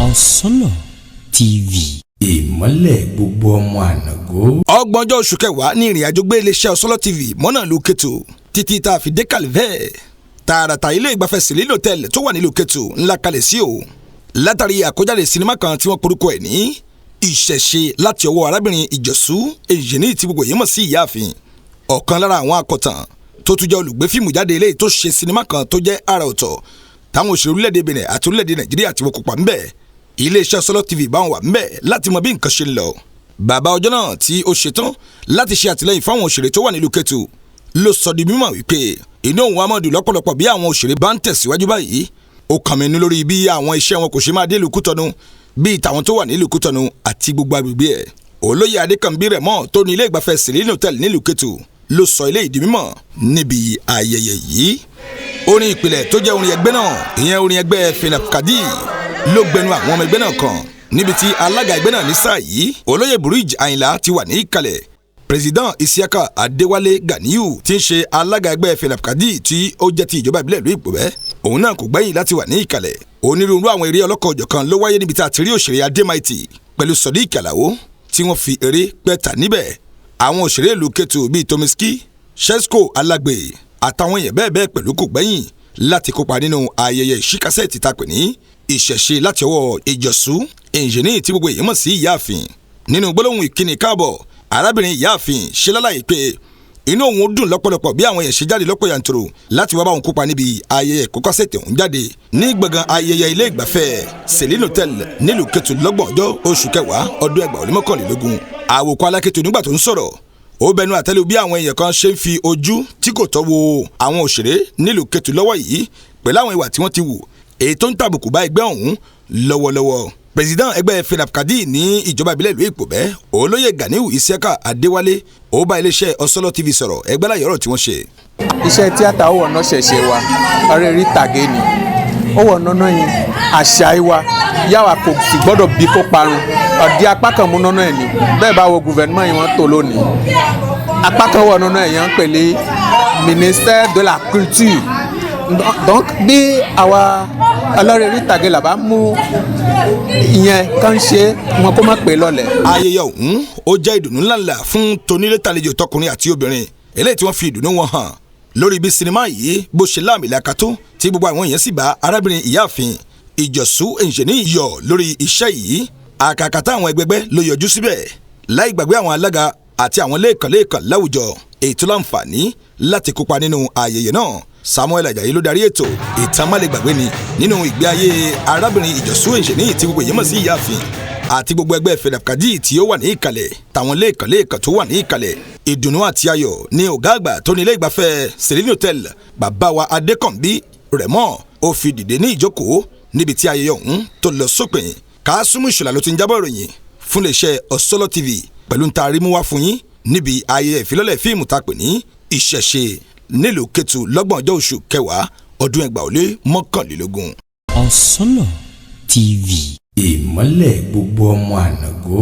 Ọ̀sọ́lọ̀ TV. Ìmọ́lẹ̀ gbogbo ọmọ ànàgó. Ọgbọ̀njọ́ oṣù kẹwàá ní ìrìn àjò gbé iléeṣẹ́ Ọ̀sọ́lọ̀ TV mọ́nà ìlú Kétu títí tá a fi dé Kàlífẹ́, tààràtà ilé ìgbafẹ́ Celine Hotel tó wà nílùú Kétu ńlá kalẹ̀ sí o, látàrí àkójáde sinimá kan tí wọ́n porúkọ ẹ̀ ní Ìṣẹ̀ṣe láti ọwọ́ arábìnrin Ìjọ̀sú Èjìní tí gbogbo yìí mọ̀ sí Ìyáàfin, ọ̀kan lára àwọn akọ̀tàn tó tún jẹ́ olùgbé fíìmù jáde eléyìí tó ṣe sinimá kan tó jẹ́ àrà ọ̀tọ̀ táwọn òṣèré orílẹ̀-èdè Benin àti orílẹ̀-èdè Nàìjíríà tí wọ́n kópa ńbẹ̀. Iléeṣẹ́ Ọ̀sọ́lọ̀ TV bá wọn wà ńbẹ̀ láti mọ bí nǹkan ṣe ń lọ. Bàbá ọjọ́ náà tí ó ṣetán láti ṣe àtìlẹ́yìn fáwọn òṣèré tó wà nílùú Kétu ló sọ di mímọ̀ wípé inú òun á máa dùn lọ́pọ̀lọpọ̀ bí àwọn òṣèré bá ń tẹ̀síwájú báyìí. Ó kàn mí nú lórí bí àwọn iṣẹ́ wọn kò ṣe máa dé ìlú Kútọ́nù bíi tàwọn tó wà nílùú Kútọ́nù àti gbogbo agbègbè ẹ̀. Olóyè Adékànbí rẹ̀ mọ́ tó ní ilé ìgbafẹ́ Celine Hotel nílùú Kétu ló sọ ilé ìdí mímọ̀ níbi ayẹyẹ yìí. Orin ìpìlẹ̀ tó jẹ́ orin ẹgbẹ́ náà, ìyẹn orin ẹgbẹ́ Fenapkadi, ló gbẹnu àwọn ọmọ ẹgbẹ́ náà kan, níbi tí alága ẹgbẹ́ náà ní sáà yìí, Olóyè Burij Àyìnlá, ti wà ní ìkàlẹ̀. President Isiaka Adéwálé Ganiyu tí ń ṣe alága ẹgbẹ́ Fenapkadi tí ó jẹ́ ti ìjọba ìbílẹ̀ ìlú Ìpòbẹ́, òun náà kò gbẹ́yìn láti wà ní ìkàlẹ̀. Onírúurú àwọn eré ọlọ́kan-ò-jọ̀kan ló wáyé níbi tá a ti rí òṣèré Adémáìtì pẹ̀lú Sodiq Alao tí wọ́n fi eré pẹ́ta níbẹ̀. Àwọn òṣèré ìlú Kétu bíi Tomiski, Shesco Alágbè àtàwọn èèyàn bẹ́ẹ̀ bẹ́ẹ̀ pẹ̀lú kò gbẹ́yìn láti kópa nínú ayẹyẹ ìṣíkásẹ̀tì tá a pè ní Ìṣẹ̀ṣe láti ọwọ́ Ìjọ̀sú Ẹ̀ǹjìní tí gbogbo èèyàn mọ̀ sí Ìyáàfin. Nínú gbólóhùn ìkíni káàbọ̀, arábìnrin Ìyáàfin ṣe lálàyé pé inú òun dùn lọ́pọ̀lọpọ̀ bí àwọn èèyàn ṣe jáde lọ́pọ̀ yanturu láti wá bá òun kópa níbi ayẹyẹ ìkókásẹ̀tì òun jáde ní gbọ̀ngàn ayẹyẹ ilé ìgbafẹ́ Celine Hotel nílùú Kétu lọ́gbọ̀n ọjọ́ oṣù kẹwàá ọdún 2021. Àwòkọ́ Alákẹ́tù nígbà tó ń sọ̀rọ̀, ó bẹnu àtẹ́lù bí àwọn èèyàn kan ṣe ń fi ojú tí kò tọ́ wo àwọn òṣèré nílùú Kétu lọ́wọ́ yìí pẹ̀lú àwọn ìwà tí wọ́n ti wù èyí tó ń tàbùkù bá ẹgbẹ́ ọ̀hún lọ́wọ́lọ́wọ́. President ẹgbẹ́ Fenapkadi ní ìjọba ìbílẹ̀ ìlú Ìpòbẹ́, Olóyè Ganiu Isiaka Adéwálé, ó bá iléeṣẹ́ Ọ̀sọ́lọ̀ TV sọ̀rọ̀. Ẹgbẹ́ láyọ̀rọ̀ tí wọ́n ṣe. Iṣẹ́ tíátà ó wọ̀nà ṣẹ̀ṣẹ̀ wa, ọ̀rẹ́ rí tàgé ni ó wọ̀nà náà yín àṣà wa yàwá kò sì gbọ́dọ̀ bí kó parun. Ọ̀dí apá kan mú nánà ẹ̀ ní bẹ́ẹ̀ bá wo gouvernement yìí wọ́n tó lónìí, apá kan wọ̀ nánà ẹ̀ yẹn ń pè ní ministère de la culture. Donc bí àwa ọlọ́rẹ́ rí tàgé làbá mú ìyẹn kàn ṣe wọn kó má pè lọ́lẹ̀. Ayẹyẹ ọ̀hún ó jẹ́ ìdùnnú ńláńlá fún tonílétàlejò, tọkùnrin àti obìnrin, eléyìí tí wọ́n fi ìdùnnú wọn hàn lórí bí sinimá yìí bó ṣe láàmìlàaka tó, tí gbogbo àwọn èèyàn sì bá arábìnrin Ìyáàfin Ìjọ̀sú Ẹ̀ǹjẹ̀ní yọ̀ lórí iṣẹ́ yìí. Àkàkàtà àwọn ẹgbẹgbẹ́ ló yọjú síbẹ̀, láì gbàgbé àwọn alága àti àwọn lẹ́ẹ̀kan-lẹ́ẹ̀kan láwùjọ ètò láǹfààní láti kópa nínú ayẹyẹ náà. Samuel Ajayi ló darí ètò. Ìtàn má lè gbàgbé ni nínú ìgbé ayé arábìnrin Ìjọ̀sú Ẹ̀ǹjẹ̀ní tí gbogbo èèyàn mọ̀ sí Ìyáàfin àti gbogbo ẹgbẹ́ Fenapkadi tí ó wà ní ìkàlẹ̀, tàwọn lẹ́ẹ̀kan-lẹ́ẹ̀kan tó wà ní ìkàlẹ̀. Ìdùnnú àti ayọ̀ ní ọ̀gá àgbà tó ní ilé ìgbafẹ́ Celine Hotel, bàbá wa Adékànbí Rẹ̀mọ́, ó fi dìde ní ìjókòó níbi tí ayẹyẹ ọ̀hún tó lọ sópin. Kásùmù Ìṣọ̀lá ló ti ń jábọ̀ ìròyìn fún iléeṣẹ́ Ọ̀sọ́lọ̀ TV pẹ̀lú ń ta rímú wá fún yín níbi ayẹyẹ ìfilọ́lẹ̀ fíìmù tá a pè ní Ìṣẹ̀ṣe nílùú Kétu lọ́gbọ̀n ọjọ́ oṣù kẹwàá ọdún 2021. Ọ̀sọ́lọ̀ TV. Ìmọ́lẹ̀ gbogbo ọmọ ànàgó.